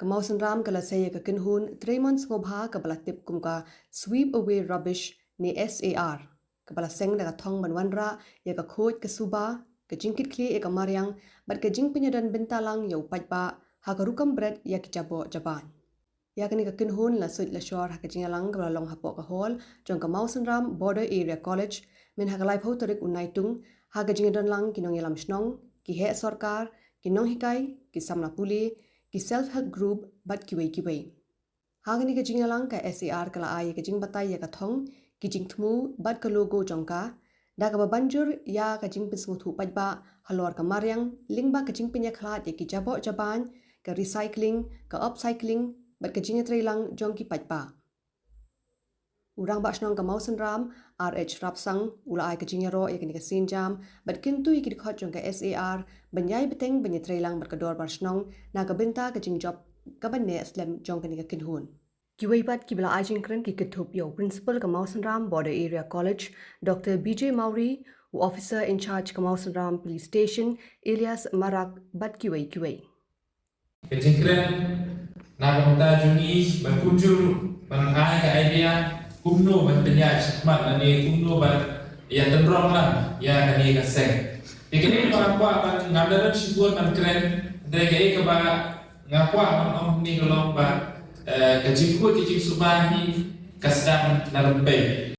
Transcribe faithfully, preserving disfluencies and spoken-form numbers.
Ka Mawsynram ka la sei ïa ka kynhun treimon sngewbha kaba la tip kum ka Sweep Away Rubbish ne S A R, kaba la seng da ka thong ban wanrah ïa ka khuid ka suba, ka jingkitkhlieh ïa ka mariang bad ka jingpynïadon bynta lang ïa u paidbah ha ka rukom bret ïa ki jaboh jabain. Ïa kane ka kynhun la suid la shor ha ka jingïalang kaba la long hapoh ka hall jong ka Mawsynram Border Area College mynha ka laiphew tarik u Naitung, ha ka jingïadon lang ki nongïalam shnong, ki heh sorkar, ki nonghikai, ki samla pule, ki self help group bad kiwei kiwei. Ha kane ka jingïalang ka S A R ka la ai ïa ka jingbatai ïa ka thong, ki jingthmu bad ka logo jong ka, da kaba ban jur ïa ka jingpynsngewthuh paidbah halor ka mariang lyngba ka jingpynïakhlad ïa ki jaboh jabain, ka recycling, ka upcycling bad ka jingïatreilang jong ki paidbah. U Rangbah Shnong ka Mawsynram, R H Rapsang, u la ai ka jingïaroh ïa kane ka sienjam bad kyntu ïa ki dkhot jong ka S A R ban ïai bteng ban ïatreilang bad ka dorbar shnong na ka bynta ka jingjop kaba neh slem jong kane ka kynhun. Kiwei pat kiba la ai jingkren ki kynthup ïa u Principal ka Mawsynram Border Area College, Doctor B J Mawrie, u Officer in Charge ka Mawsynram Police Station, Elias Marak bad kiwei kiwei. Ka jingkren na ka bynta jong ngi ban kumjuh ban ai ka idea kumno ban pynïaid shakhmat lane kumno ban ïa tynrong lang ïa kane ka seng. Te kane kaba nga kwah ban, ngam da don shibun ban kren, hynrei kaei kaba nga kwah ban ong hangne ka long ba, eh, ka jingkhuid ka jingsuba hi ka sdang na rympei.